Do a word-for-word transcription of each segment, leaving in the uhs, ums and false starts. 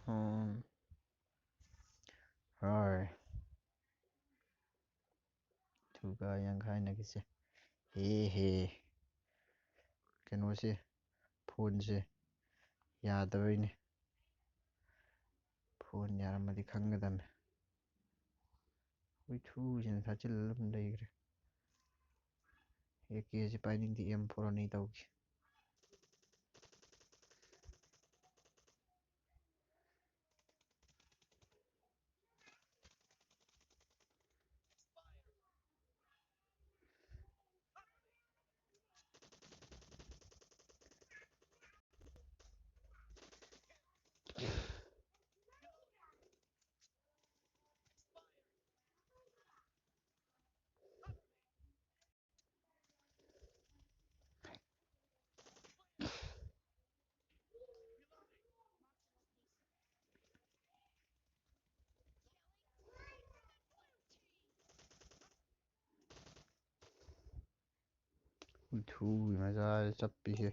ꯎꯝ, ꯍꯣꯏ꯫ ꯑꯗꯨꯒ ꯌꯥꯡꯈꯥꯏꯅꯈꯤꯁꯦ꯫ ꯍꯦ ꯍꯦ꯫ ꯀꯩꯅꯣꯁꯦ, ꯐꯣꯟꯁꯦ ꯌꯥꯗꯕꯩꯅꯦ꯫ ꯐꯣꯟ ꯌꯥꯔꯝꯃꯗꯤ ꯈꯪꯒꯗꯝꯅꯦ꯫ ꯍꯨꯏꯊꯨꯁꯤꯅ ꯊꯥꯆꯤꯜꯂ ꯑꯗꯨꯝ ꯂꯩꯈ꯭ꯔꯦ꯫ ꯑꯦ ꯀꯦꯁꯦ ꯄꯥꯏꯅꯤꯡꯗꯦ, ꯑꯦꯝ ꯐꯣꯔ ꯑꯣꯏꯅ ꯇꯧꯒꯦ꯫ ꯍꯨꯏꯊꯨꯒꯤ ꯃꯆꯥꯁꯦ ꯆꯞꯄꯤꯁꯦ꯫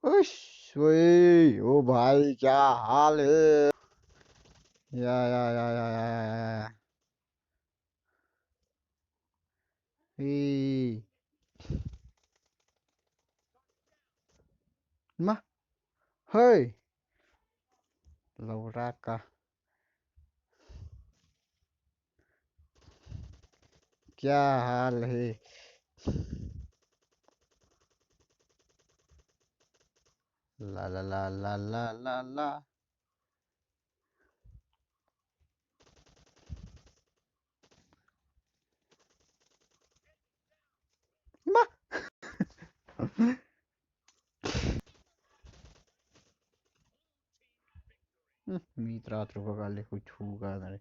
उस, ओए, ओ भाई, क्या हाल है? या, या, या। ए। मा, हे। लौरा का। क्या हाल है? ला, ला, ला, ला, ला, ला, ला। मा। ꯎꯝ, ꯃꯤ ꯇꯔꯥ ꯇꯔꯨꯛ ꯀꯥꯜꯂꯦ, ꯑꯩꯈꯣꯏ ꯊꯨ ꯀꯥꯟꯅꯔꯦ꯫